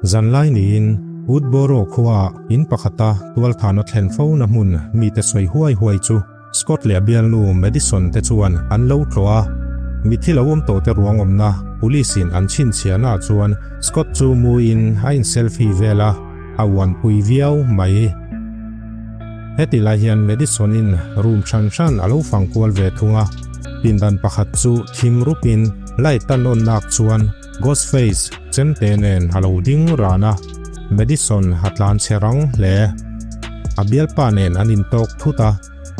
Zanlai niin Woodboro khuaah in pakhata tualthana thlen fona hmun mite sawi huai huai chu Scott leh a bialnu Madison te chuan an lo tlawh a. Mithi lo awm tawhte ruang awmna police in an chhinchhiahnaah chuan Scott chu muin a in selfie vel a, a uanpui viau mai. Heti lai hian Madison in room hran hran a lo fang kual ve thung a, pindan pakhat chu thim rupin light a nawn nak chuan Ghostface chemte nen a lo ding ran a, Madison a tlan che rang hle. A bialpa nen an intawk thut a,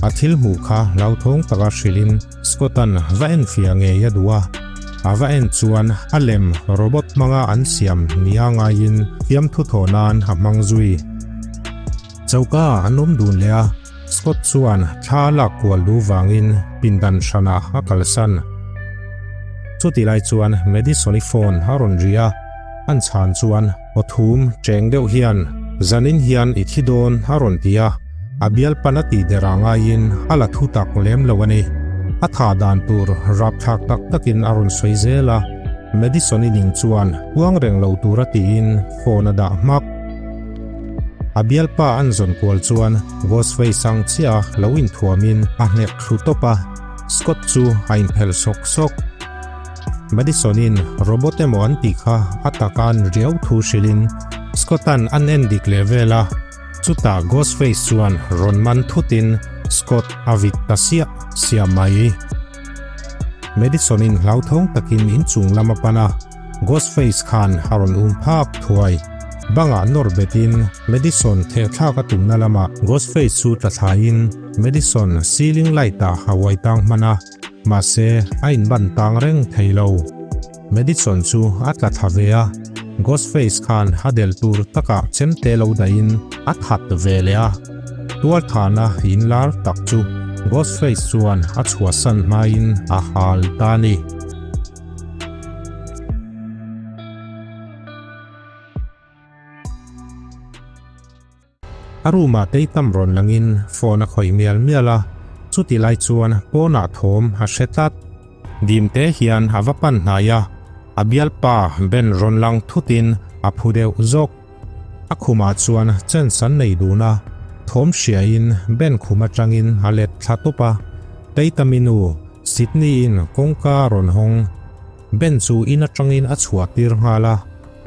a thil hmuh kha hlauthawng taka hrilhin Scott-a'n va enfiah ngei a duh a, a va en chuan a lem robot hmanga an siam nia ngaiin fiamthu thawh nan a hmang zui. Choka an awm dun leh a, Scott chuan thla a lak kual lu vangin pindan hranah a kalsan. Chuti lai chuan Madison-i phone a rawn ri a, an chhan chuan aw thum cheng deuh hian, Zanin hian i thi dawn a rawn ti a, a bialpan a tih der ah ngaiin a la thu tak lem lo a ni. A thah dan tur rapthlak tak takin a rawn sawi zel a, Madison-i ning chuan huang reng lo tura tiin phone a dah hmak. A bialpa an zawn kual chuan Ghostface ang chiah a lo inthuamin a hnek thlu tawp a, Scott chu a inphelh sawk sawk. Madison-in robot emaw an tih kha a taka an riau thu hrilhin Scott-a'n an en dik leh vel a, chutah Ghostface chuan rawn man thutin Scott a vit ta siah siah mai. Madison-in hlauthawng takin inchung lam a pan a. Ghostface khan a rawn um phak thuai. Bangah nawr betin Madison thehthlak a tumna lamah Ghostface chu tla thlaiin Madison ceiling light ah a uai tang hman a, mahse a inban tang reng thei lo. Madison chu a tla thla ve a, Ghostface khan a del tur takah chemte lo dahin a that ve leh a. Tualthana inlar tak chu Ghostface chuan a chhuahsan hmain a hal ta a ni. A room ah Teitam rawn langin phone a khawih mial mial a, chuti lai chuan pawnah thawm a hre tlat. Dim te hian a va pan hnai a, a bialpa Ben rawn lang thutin a phu deuh zawk. A khumah chuan chance an nei dun a, thawm hriain Ben khum atangin a let thla tawp a, Teitam-i nu Sydney-in kawngka a rawn hawng. Ben chu in atangin a chhuah tir nghal a,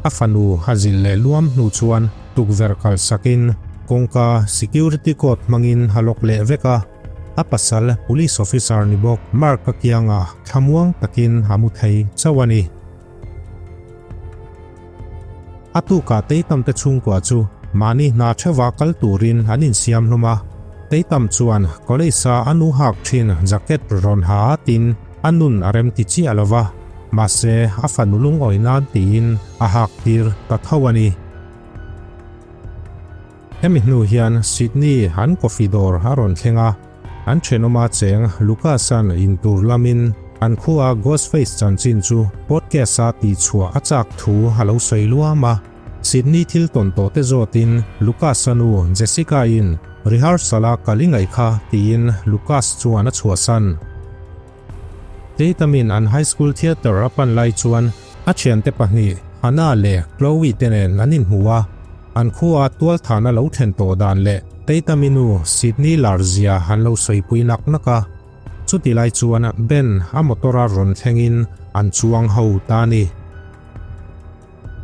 a fanu a zilh leh luam hnu chuan tukverh kalsakin kawngka security code hmangin a lock leh vek a, a pasal police officer ni bawk Mark-a kiangah thlamuang takin a mu thei chauh a ni. A tukah Teitam te chhungkua chu mahni hna theuha kal turin an insiam hlawm a. Teitam chuan college-a a nu hak thin jacket rawn ha atin a nun a rem ti chiah lo va, mahse a fanu lungawi nan tiin a hak tir ta tho a ni. Hemi hnu hian Sydney an coffee dawr a rawn thleng a. An thenawma cheng Lucas-a'n intur lamin an khua Ghostface chanchin chu podcast-a tihchhuah a chak thu a lo sawi luam a. Sydney thil tawn tawh te zawtin Lucas-a nu Jessica-in rehearsal-a kal i ngaih kha tiin Lucas chuan a chhuahsan. Tatum-in an high school theatre a pan lai chuan a thiante pahnih Hannah leh Chloe te nen an inhmu a, an khua tualthana lo thlen tawh dan leh Tatum-i nu Sydney Larzia an lo sawipui nak nak a. Chuti lai chuan Ben a motor-a rawn thlengin an chuang ho ta a ni.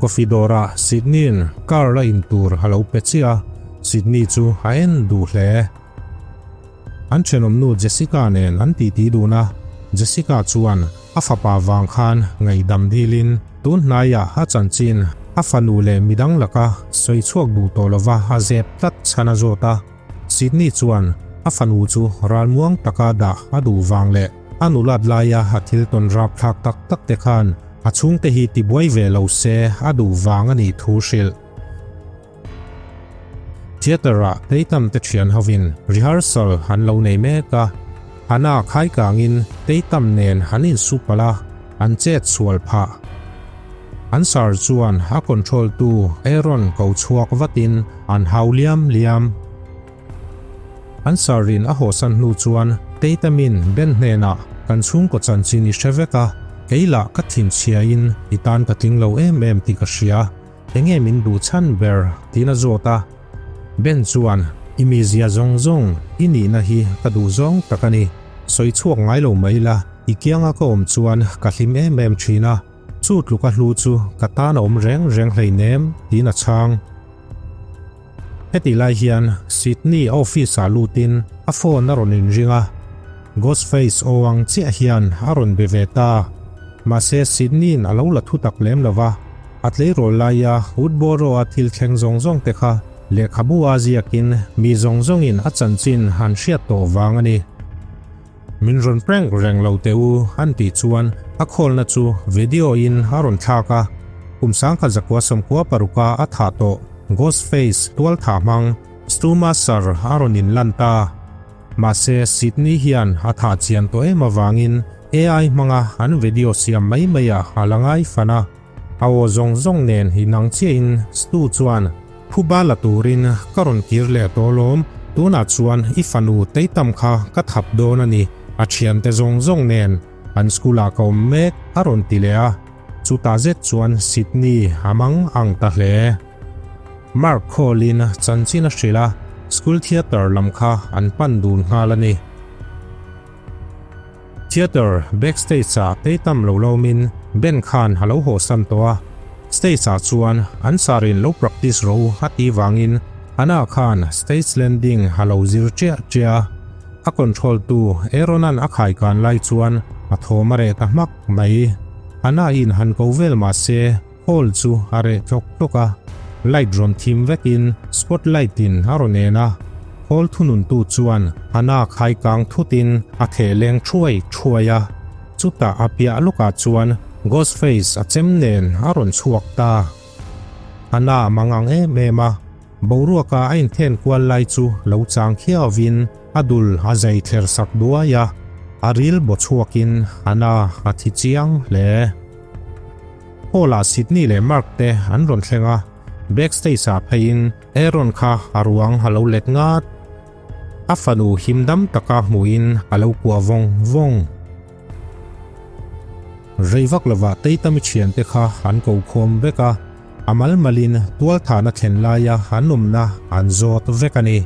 Coffee dawrah Sydney-in car la in tur a lo pe chiah a, Sydney chu a en duh hle. An thenawmnu Jessica nen an titi dun a, Jessica chuan a fapa vang khan ngaihdam dilin tun hnaiah a chanchin a fanu leh midang laka sawi chhuak duh tawh lova a zep tlat chhan a zawt a. Sydney chuan a fanu chu ralmuang taka dah a duh vang leh a nulat laia a thil tawn rapthlak tak tak te khan a chhungte hi tibuai ve lo se a duh vang a nih thu hrilh. Theatre-ah Tatum te thian hovin rehearsal an lo nei mek a, Hannah khai kangin Tatum nen an insu palh a, an chet sual phah. An sir chuan a control tu Aaron ko chhuak vatin an hau liam liam. An sir-in a hawsan hnu chuan Tatum-in Ben hnenah kan chhungkaw chanchin i hre vek a, kei lah ka thinchhiain i tan ka tling lo em em tih ka hria. Enge min duh chhan ber? tiin a zawt a. Ben chuan, I mizia zawng zawng, i nihna hi ka duh zawng tak a ni. Sawi chhuak ngai lo mai la, i kianga ka awm chuan ka hlim em em thin a. Chu tluka hlu chu ka tan a awm reng reng hleinem, tiin a chhang. Hetih lai hian Sydney a office ah lutin a phone a rawn inring a, Ghostface aw ang chiah hian a rawn be ve ta. Mahse Sydney-in a lo la thu tak lem lo va, a tleirawl laia Woodborough-a thil thleng zawng zawng te kha lehkhabu a ziakin mi zawng zawngin a chanchin han hriat tawh vang a ni. Min rawn prank reng lo teh u an tih chuan a khawlna chu video in a rawn thlak a, kum 1996 a thah tawh Ghostface tualthah hmang Stu Master a rawn inlan ta. Mahse Sydney hian a thah chian tawh em avangin AI hmanga an video siam mai mai ah a la ngai fan a. A aw zawng zawng nen inang chiahin Stu chuan, Phuba la turin ka rawn kir leh tawh lawm, tunah chuan i fanu Teitam kha ka thap dawn a ni, a thiante zawng zawng nen an school ah ka awm mek a rawn ti leh a, chutah zet chuan Sydney a mang ang ta hle. Mark Cole-in chanchin a hrilh a, school theatre lam kha an pan dun nghal a ni. Theatre backstage ah Tatum lo lawmin Ben khan a lo hawhsan tawh a, stage ah chuan an sarin lo practice ro a tih vangin Hannah khan stage landing a lo zir chiah chiah a, a control tu Aaron-a'n a khaikan lai chuan a thawm a reh ta hmak mai. Hannah in han ko vel mah se Hall chu a reh tlawk tlawk a, light rawn thim vekin spot light in a rawn en a, hall thununtu chuan Hannah khai kang thutin a theh leng thuai thuai a, chutah a piah lawkah chuan Ghostface a chem nen a rawn chhuak ta. Hannah a mang ang em em a, boruaka a inthen kual lai chu lo chang khiauvin a dul a zai thler sak duai a, a ril baw chhuakin Hannah a thi chiang hle. Hall-ah Sydney leh Mark te an rawn thleng a, backstage-ah pheiin Aaron kha a ruang a lo let ngat. A fanu him dam taka hmuhin a lo kuah vawng vawng. Rei vak lovah Tatum-i thiante kha an ko khawm vek a, a mal malin tualthahna thlen laia an awmna an zawt vek a ni.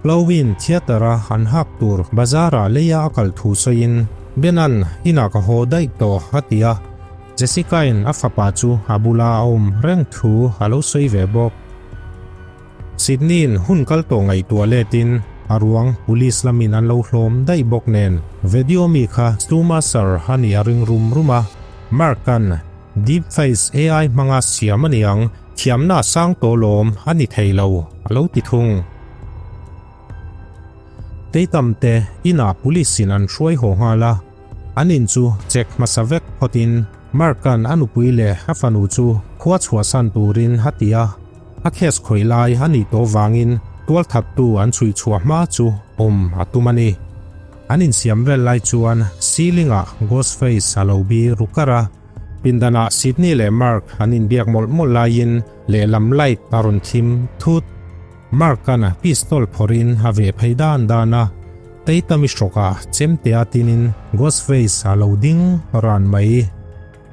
Chloe-in theatre-a an hak tur bazar-ah leia a kal thu sawiin, Ben-a'n inah ka haw daih tawh a ti a. Jessica-in a fapa chu a bula a awm reng thu a lo sawi ve bawk. Sydney-in hun kal tawh ngaihtuah letin a ruang police lamin an lo hlawm daih bawk nen video mi kha Stu Maser a nih a ring rum rum a, Mark-a'n Deepface AI hmanga siam a niang, thiamna a sang tawh lawm a ni thei lo a lo ti thung. Tatum te inah police in an hruai haw nghal a, an in chu check hmasa vek phawtin Mark-a'n a nupui leh a fanu chu khua chhuahsan turin a ti a, a case khawih lai a nih tawh vangin tualthattu an chhui chhuah hma chu awm a tum a ni. An insiam vel lai chuan ceiling-ah Ghostface a lo bi ru kar a, pindanah Sydney leh Mark an inbiak mawlh mawlh laiin lehlam light a rawn thim thut. Mark-a'n pistol phawrhin a veh phei dan dan a, Tatum-i hrawkah chemtea tinin Ghostface a lo ding ran mai.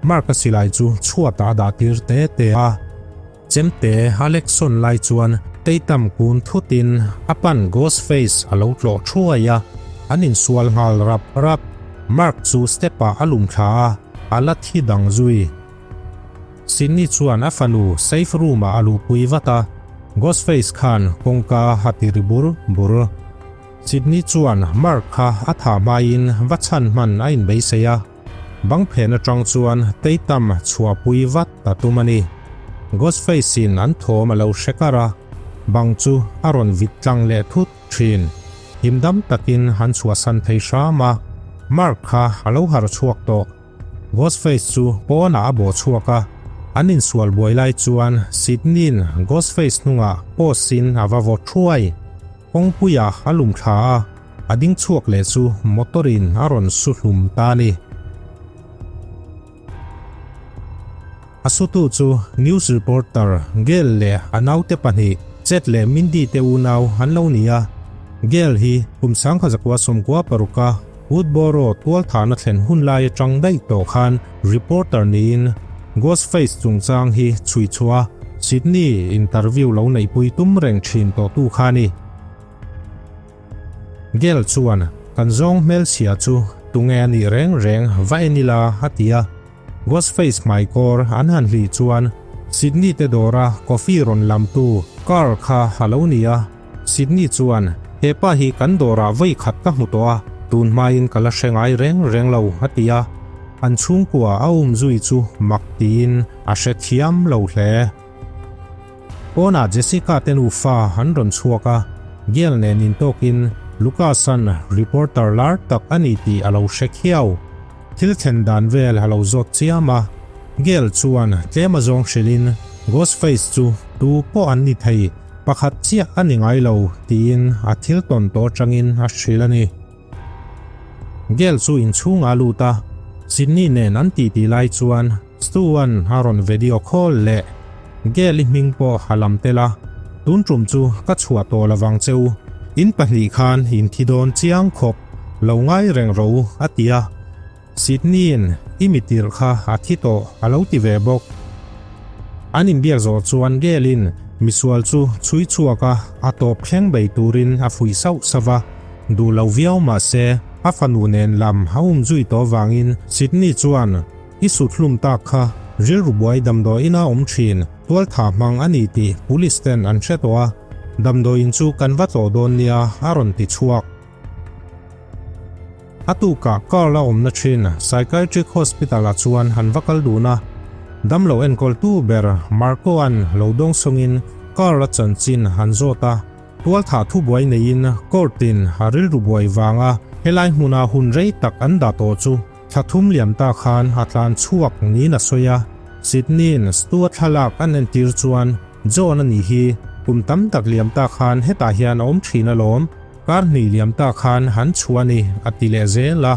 Mark-a silai chu chhuatah a dah tir te te a, chemte a lek sawn lai chuan Tatum kun thutin a pan Ghostface a lo tlawh thuai a, an insual nghal rap rap. Mark chu step-ah a lum thla a, a la thi dang zui. Sydney chuan a fanu safe room ah a luhpui vat a, Ghostface khan kawngka a ti ri bur bur. Sydney chuan Mark kha a thah hmain va chhan hman a inbeisei a, bang phen atang chuan Tatum chhuahpui vat a tum a ni. Ghostface in an thawm a lo hre kar a, bang chu a rawn vit tlang leh thut thin. Himdam takin an chhuahsan thei hram a, Mark kha a lo harh chhuak tawh. Ghostface chu pawnah a bawh chhuak a, an insual buai lai chuan Sydney-in Ghostface hnungah post-in a va vaw thuai. Kawngpuiah a lum thla a, a ding chhuak leh chu motor-in a rawn su hlum ta a ni. A sutu chu news reporter Gail leh a naute pahnih Chet leh Mindy te unau an lo ni a. Gail hi kum 1996 a Woodborough tualthahna thlen hun lai atang daih tawh khan reporter niin Ghostface chungchang hi chhui chhuah a, Sydney interview lo neihpui tum reng thin tawhtu kha a ni. Gail chuan, Kan zawng hmelchhia chu tunge a nih reng reng va en ila a ti a. Ghostface hmaikawr an han hlih chuan Sydney te dawra coffee rawn lamtu Carl kha a lo ni a. Sydney chuan, He pa hi kan dawrah vawi khat ka hmu tawh a, tun hmain ka la hre ngai reng reng lo a ti a. An chhungkua a um zui chu mak tiin a hre thiam lo hle. Pawnah Jessica te nufa an rawn chhuak a, Gail nen intawkin Lucas-a'n reporter lar tak a ni tih a lo hre khiau. Thil thlen dan vel a lo zawt chiam a, Gail chuan tlem a zawng hrilhin Ghostface chu tu pawh an ni thei, pakhat chiah a ni ngai lo tiin a thil tawn tawh atangin a hrilh a ni. Gail chu inchhungah a lut a, Sydney nen an titi lai chuan Stu-a'n a rawn video call leh. Gail-i hming pawh a lam tel a, Tun tum chu ka chhuah tawh lovang che u, in pahnih khan in thi dawn chiang khawp, lo ngai reng ro u, a ti a. Sydney-in i mi tirh kha a thi tawh a lo ti ve bawk. An inbiak zawh chuan Gail-in misual chu chhui chhuak a, a tawp thleng bei turin a fuih sauh sauh va, duh lo viau mah se a fanu nen lam a um zui tawh vangin Sydney chuan I sut hlum tak kha rilru buai damdawiin a awm thin, tualtha hmang a ni tih police ten an hre tawh a, damdawiin chu kan va tlawh dawn nia a rawn ti chhuak. A tukah Carl a awmna thin Psychiatric Hospital ah chuan han va kal dun a, damlo enkawltu ber Marco-a'n lo dawng sawngin Carl-a chanchin han zawt a, Tualthah thubuai neiin court-in a rilru buai vanga helai hmuna hun rei tak an dah tawh chu thla thum liam ta khan a tlan chhuak niin a sawi a. Sydney-in Stu-a thlalak an entir chuan John a nih hi kum tam tak liam ta khan hetah hian a awm thin alawm, kar hnih liam ta khan han chhuah a ni a ti leh zel a.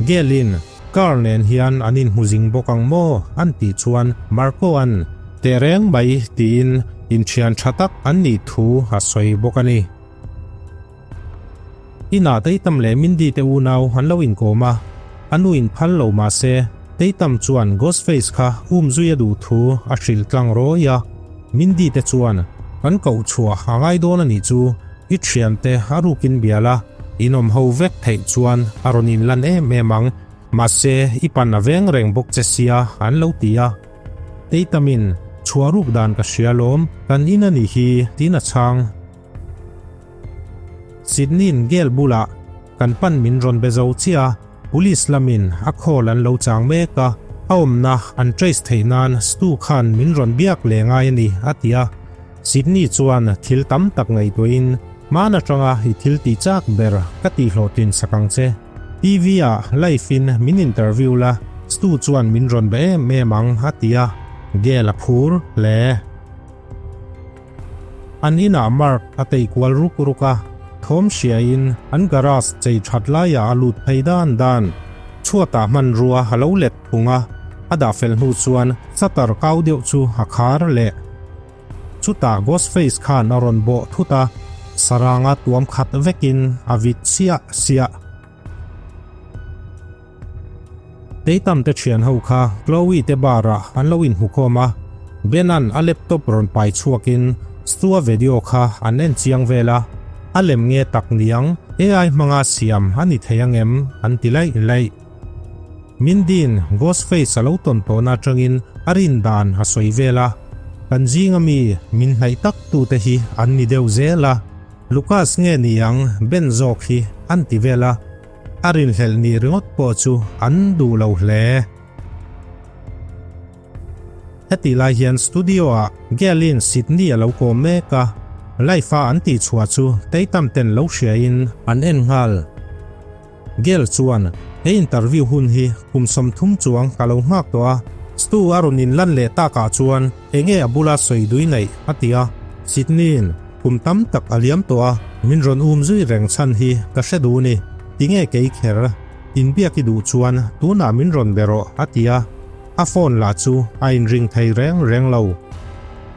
Gail-in Carl nen hian an inhmu zing bawk ang maw? an tih chuan Marco-a'n Tehreng mai tiin inthian tha tak an nih thu a sawi bawk a ni. Inah Teitam leh Mindy te unau an lo inkawm a, a nu in phal lo mah se Teitam chuan Ghostface kha um zui a duh thu a hrilh tlang rawi a, Mindy te chuan kan koh chhuah a ngai dawn a nih chu i thiante a rukin bia la, in awm ho vek theih chuan a rawn inlan em em ang, mahse i pan a veng reng bawk che sia an lo ti a. Teitamin, Chhuah ruk dan ka hria lawm, kan in a nih hi, tiin a chhang. Sydney-in Gail bulah kan pan min rawn be zo chiah a, police lamin a call an lo chang mek a, a awmna an trace theih nan Stu khan min rawn biak leh ngai a ni, a ti a. Sydney chuan thil tam tak ngaihtuahin, Hmaan atanga i thil tih chak ber ka tihhlawhtlin sak ang che. TV ah live in min interview la, Stu chuan min rawn be em em ang a ti a, Gail a phur hle. An inah Mark a tei kual ruk ruk a, thawm hriain an garage chei that laiah a lut phei dan dan. Chhuatah hmanrua a lo let phung a, a dah fel hnu chuan shutter kau deuh chu a khar leh. Chutah Ghostface khan a rawn bawh thut a, saranga tuam khat vekin a vit siah siah. Teitam te thian ho kha Chloe te bar ah an lo inhmukhawm a, Ben-a'n a laptop rawn pai chhuakin Stu-a video kha an en chiang vel a, a lem nge tak niang AI hmanga siam a ni thei angem an ti laih laih. Mindy-in Ghostface a lo tawn tawhna atangin a rin dan a sawi vel a, kan zinga mi min hnaih tak tute hi an ni deuh zel a, Lucas nge ni ang Ben zawk hi an ti vel a, a rinhlelh nih ringawt pawh chu an duh lo hle. Hetih lai hian studio-ah Gail-in Sydney a lo kawm mek a, live-a an tihchhuah chu Tatum ten lo hriain an en nghal. Gail chuan, He interview hun hi kum 30 chuang ka lo nghak tawh a, Stu a rawn inlan leh takah chuan enge a bula sawi dui neih? a ti a. Sydney-in, Kum tam tak a liam tawh a, min rawn um zui reng chhan hi ka hre duh ni. Tinge kei kher? Inbiak i duh chuan tunah min rawn be rawh, a ti a. A phone lah chu a inring thei reng reng lo.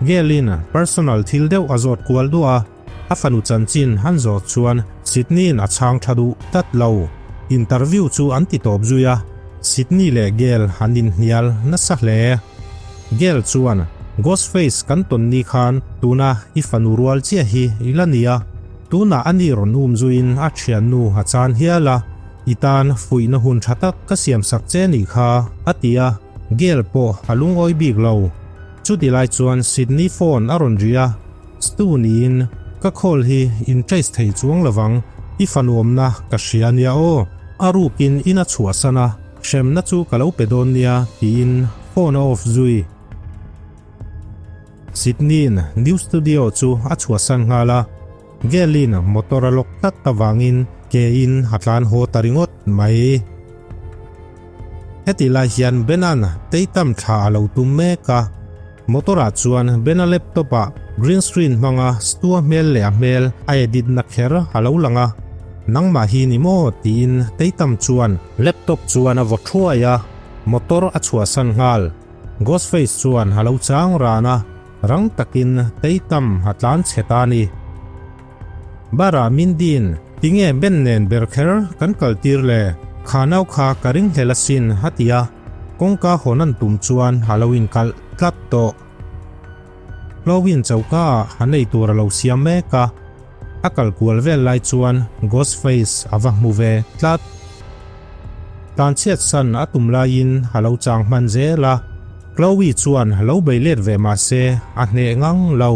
Gail-in personal thil deuh a zawt kual duah a. A fanu chanchin han zawh chuan Sydney-in a chhang tha duh tlat lo. Interview chu an ti tawp zui a, Sydney leh Gail an inhnial nasa hle. Gail chuan, Ghostface kan tawn ni khan tuna i fanu rual chiah hi i la ni a, tunah a ni rawn um zuiin a thiannu a chan hial a, i tan fuihna hun tha tak ka siam sak che nih kha, a ti a, Gail pawh a lungawi bik lo. Chuti lai chuan Sydney phone a rawn ri a, Stu niin ka call hi in trace thei chuang lovang, i fanu awmna ka hria nia aw, a rukin in a chhuahsan a, hremna chu ka lo pe dawn nia tiin phone a off zui. Sydney-in new studio chu a chhuahsan nghal a, Gail-in motor a lock tlat avangin ke-in a tlan haw ta ringawt mai. Heti lai hian Ben-a'n Tatum thla a lo tum mek a, motor-ah chuan Ben-a laptop-ah green screen hmanga Stu-a hmel leh a hmel a edit na kher a lo lang a, Nangmah hi ni maw? tiin Tatum chuan laptop chuan a vaw thuai a, motor a chhuahsan nghal. Ghostface chuan a lo chang ran a, rang takin Tatum a tlan chhe ta a ni. Bara min din, tinge Ben nen ber kher kan kal tir le, kha nau kha ka ring hlel asin a ti a, kawngka hawn an tum chuan a lo inkalh tlat tawh. Chloe-in choka ah a nei tur a lo siam mek a, a kal kual vel lai chuan Ghostface a va hmu ve tlat. Tlanchhiat san a tum laiin a lo chang hman zel a, Chloe chuan lo bei let ve mah se a hneh ngang lo.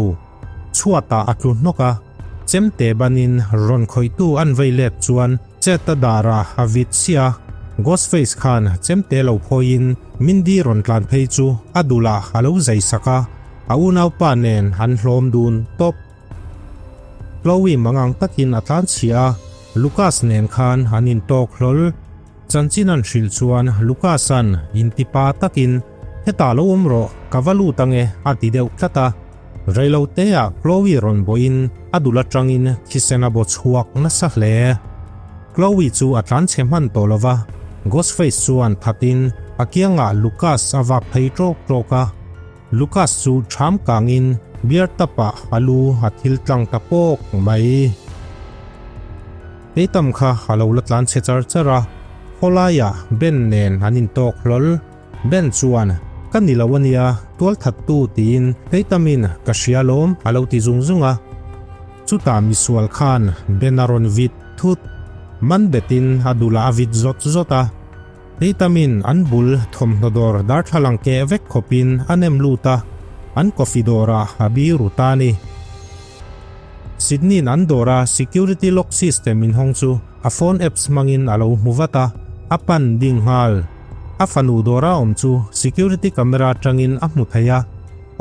Chhuatah a tlu hnawk a, chemte banin rawn khawihtu an vei let chuan chet a darah a vit chiah a, Ghostface khan chemte lo phawiin Mindy rawn tlan phei chu a dulah a lo zai sak a, a unaupa nen an hlawm dun tawp. Chloe mangang takin a tlan chhiah a, Lucas nen khan an intawk hlawl. Chanchin an hrilh chuan Lucas-a'n intipa takin, Hetah lo awm rawh, ka va lut ange, a ti deuh tlat a. Reiloteah Chloe rawn bawhin a dul atangin thisen a baw chhuak nasa hle. Chloe chu a tlanchhe hman tawh lo va, Ghostface chuan thatin a kiangah Lucas a vak phei ṭawk ṭawk a. Lucas chu ṭham kangin beer tap-ah a lu a thil tlang ta pawk mai. Keitam kha a lo la tlanchhe char char a, khawlaiah Ben nen an intawk hlawl. Ben chuan, Ka ni lo a nia, tualthattu tiin Keitamin ka hria lawm a lo ti zung zung a. Chutah misual khan Ben a rawn vit thut. Man betin a dulah a vit zawt zawt a. Keitamin an bul thawmhnaw dawr darthlalang keh vek khawpin a nem lut a, an coffee dawrah a biru ta a ni. Sydney-in an dawra security lock system inhawng chu a phone apps hmangin a lo hmu vat a, a pan ding nghal. A fanu dawra awm chu security camera atangin a hmu thei a,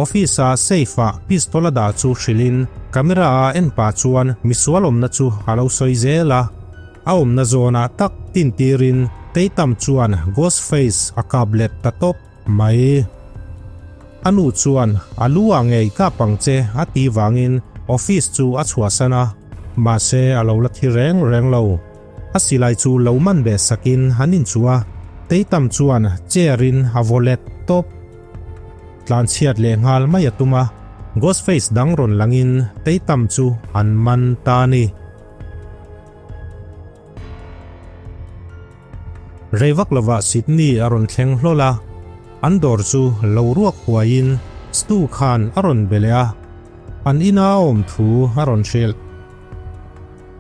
office-a safe-ah pistol a dah chu hrilhin camera-a en pah chuan misual awmna chu a lo sawi zel a. A awmna zawnah tak tintirin Tatum chuan ghost face a kap let ta tawp mai. A nu chuan a lu ah ngei kap ang che a ti vangin office chu a chhuahsan a, mahse a lo la thi reng reng lo. A silai chu lo man beh sakin an inchuh a, Tatum chuan chair in a vaw let tawp. Tlanchhiat leh nghal mai a tum a, Ghostface dang rawn langin Tatum chu an man ta a ni. Rei vak lovah Sydney a rawn thleng hlawl a, an dawr chu lo ruak huaiin Stu khan a rawn be leh a, an ina a awm thu a rawn hrilh.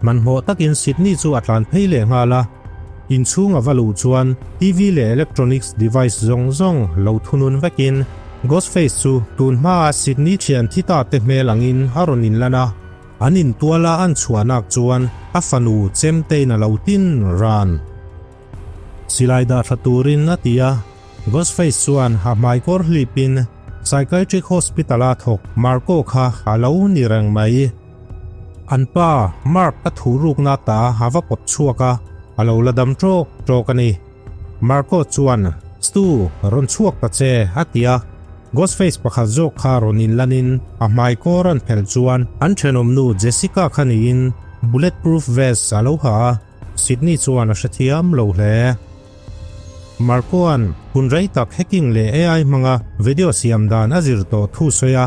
Hmanhmawh takin Sydney chu a tlan phei leh nghal a, inchhung a va luh chuan TV leh electronics device zawng zawng lo thunun vekin Ghostface chu tun hmaa Sydney thian thi ta te hmel angin a rawn inlan a. An intuala an chhuahnak chuan a fanu chemtein a lo tin ran. Silai dah thla turin a ti a, Ghostface chuan a hmaikawr hlipin Psychiatric Hospital-a thawk Marco kha a lo ni reng mai. An pa Mark a thu rukna ta a va pawt chhuak a, a lo la dam ṭawk ṭawk a ni. Marco chuan, Stu, rawn chhuak ta che, a ti a. Ghostface pakhat zawk kha rawn inlanin a hmaikawr an phelh chuan an thenawmnu Jessica kha niin bulletproof vest a lo ha a, Sydney chuan a hrethiam lo hle. Marco-a'n hun rei tak hacking leh AI hmanga video siam dan a zir tawh thu sawi a,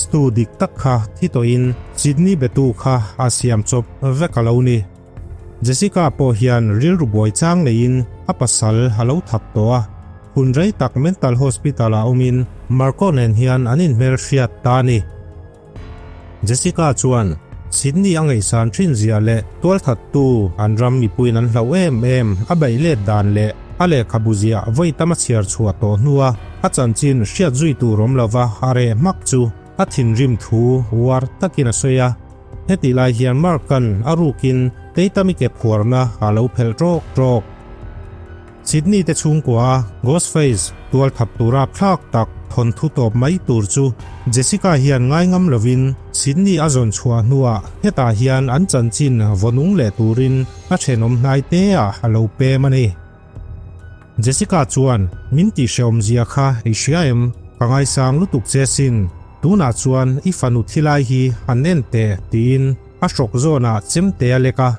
Stu dik tak kha thi tawhin Sydney betu kha a siam chawp vek a lo ni. Jessica pawh hian rilru buai chang neiin a pasal a lo that tawh a. Hun rei tak mental hospital ah awmin Marco nen hian an inhmelhriat ta a ni. Jessica chuan Sydney a ngaihsan thin zia leh tualthattu an ram mipuiin an hlauh em em a beih let dan leh a lehkhabu ziah vawi tam a chhiar chhuah tawh hnua a chanchin hriat zui tur awm lova a reh hmak chu a thinrim thu uar takin a sawi a. Hetih lai hian Mark-a'n a rukin Tatum-i ke phuarna a lo phelh ṭawk ṭawk. Sydney te chhungkua a Ghostface tual thap tura thlak tak thawnthu tawp mai tur chu Jessica hian ngai ngam lovin Sydney a zawn chhuah hnuah hetah hian an chanchin vaw nung leh turin a thenawm hnai te ah a lo pem a ni. Jessica chuan min tihhrehawm zia kha i hria em? Ka ngaisang lutuk che sin. Tunah chuan i fanu thilai hi han en teh tiin A hrawk zawnah chemte a lek a,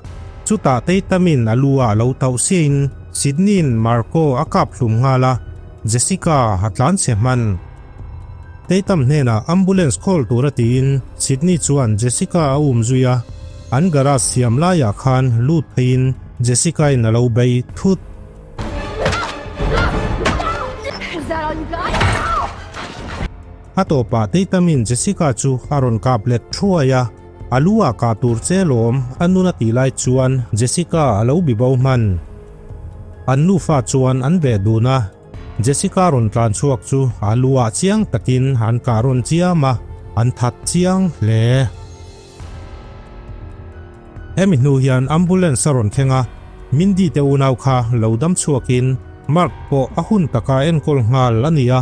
chutah Tatum-in a lu ah lo tauh siahin Sydney-in Marco a kap hlum nghal a, Jessica a tlan chhe hman. Tatum hnenah ambulance call tura tiin Sydney chuan Jessica a um zui a, an garage siam laiah khan lut pheiin Jessica-in a lo bei thut. A tawpah Tatum-in Jessica chu a rawn kap let thuai a, a lu ah kah tur che lawm a nun a tih lai chuan Jessica a lo bi bo hman. An nufa chuan an veh dun a, Jessica rawn tlan chhuak chu a lu ah chiang takin an kah rawn chiam a, an that chiang hle. Hemi hnu hian ambulance a rawn thleng a, Mindy te unau kha lo dam chhuakin Mark pawh a hun taka enkawl nghal a ni a,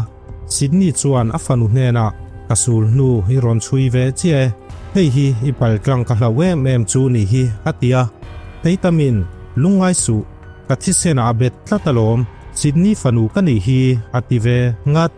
Sydney chuan a fanu hnenah, Ka sul hnu i rawn chhui ve chiah e, hei hi i pal tlang ka hlauh em em chu nih hi, a ti a. Tatum-in, Lungngai suh, ka thisen ah a bet tlat alawm, Sydney fanu ka nih hi, a ti ve ngat.